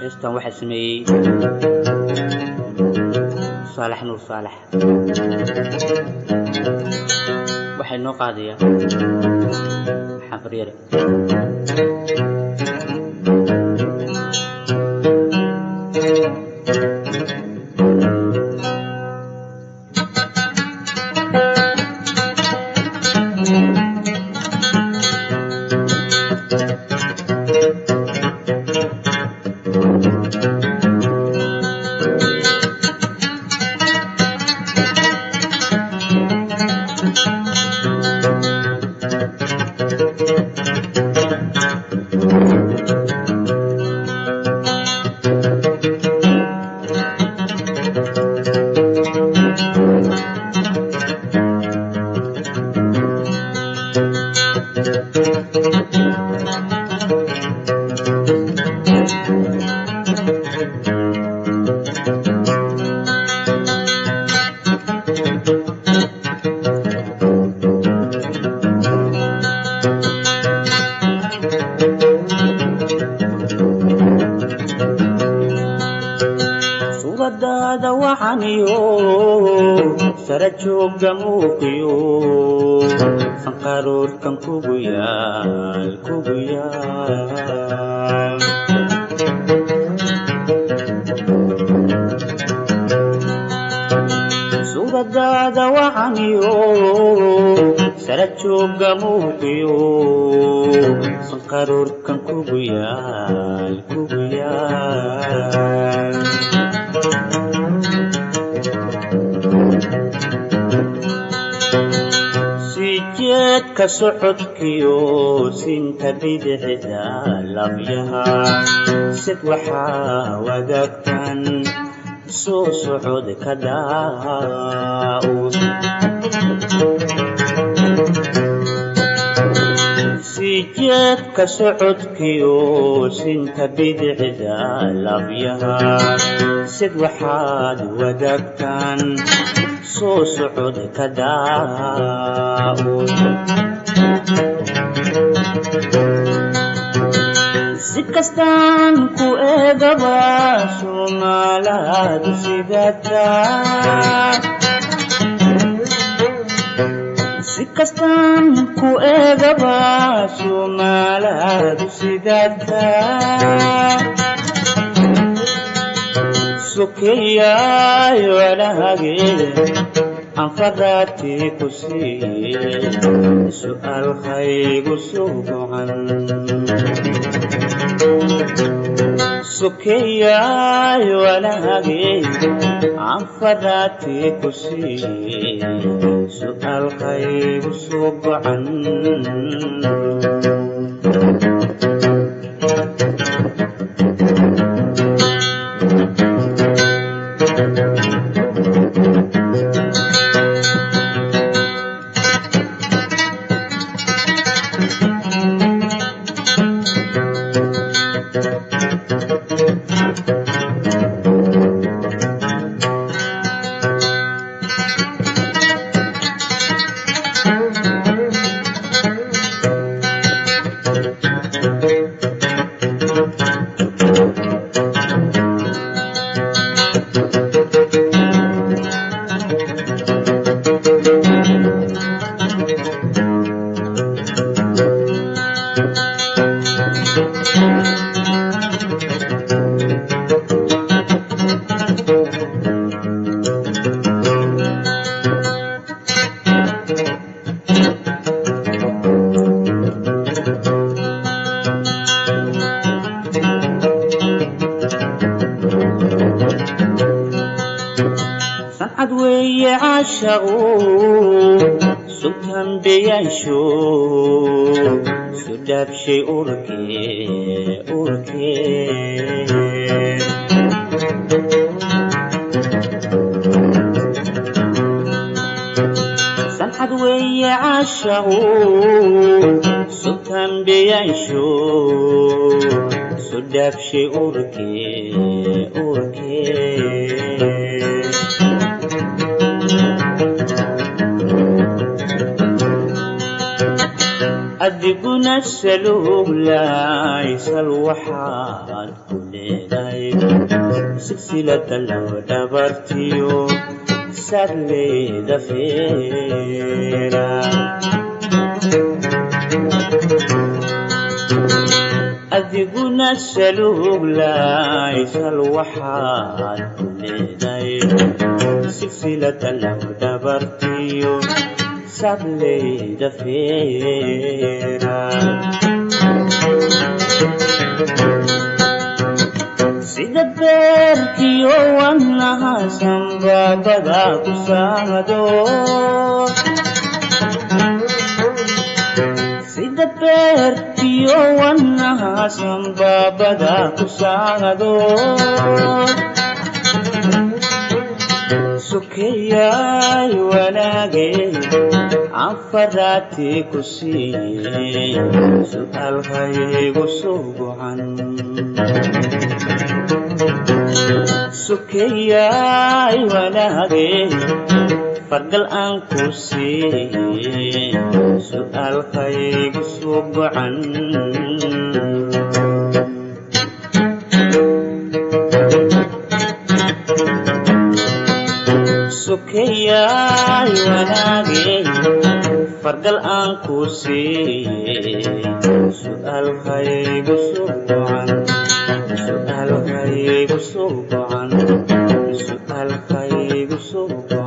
Heestan waxaa sameeyey Saalax Nuur Saalax, waxay noo qaadayaa Xafaryare. Suuradaada waxaniyo sara jooga muuqiyo sanqaroorkan kugu yaal, kugu yaal. Suuradaada waxaniyo sara jooga muuqiyo sanqaroorkan kugu yaal, kugu yaal. Sijeedka socodkiyo sinta bidixda labyaha sid waxaa wadaagtan soo socod ka daa'ud. Sijeedka socodkiyo sinta bidixda labyaha sid waxaad wadaagtan soo socod ka daa'ud. Si kastaan ku eegaba Soomaalaadu sidataa, si kastaan ku eegaba Soomaalaadu sidataa. Sokeeyaayo alahage anfaraati ku siiye su'aal khaygu soo gocan. Sokeeyaayo alahage anfaraati ku siiye su'aal khaygu soo gocan. Sancad weeye caashaqu sugtan biyaasho sudhaabshay urkee, urkee. Caashahu sultan biyaasho sudhabshay urkee urkee. Adiguna saluuglaysal waxaad ku leedahay silsilada laba dhabartiyo sarleeda feera. Adiguna saluuglaysal waxaad ku leedahay silsilada laba dhabartiyo sarleeda feera. Sida beerkiyo wadnaha sanbaabada ku saado, sida beerkiyo wadnaha sanbaabada ku saado, sukeyay wanaage anfaraati ku siiyey su'aal haygu soo gocan. Sukeyay wanaage fargal aan ku siiyey su'aal haygu soo gocan. Sukeyay wanaage fargal aan ku siiyey su'aal haygu soo gocan, su'aal haygu soo gocan, su'aal haygu soo gocan.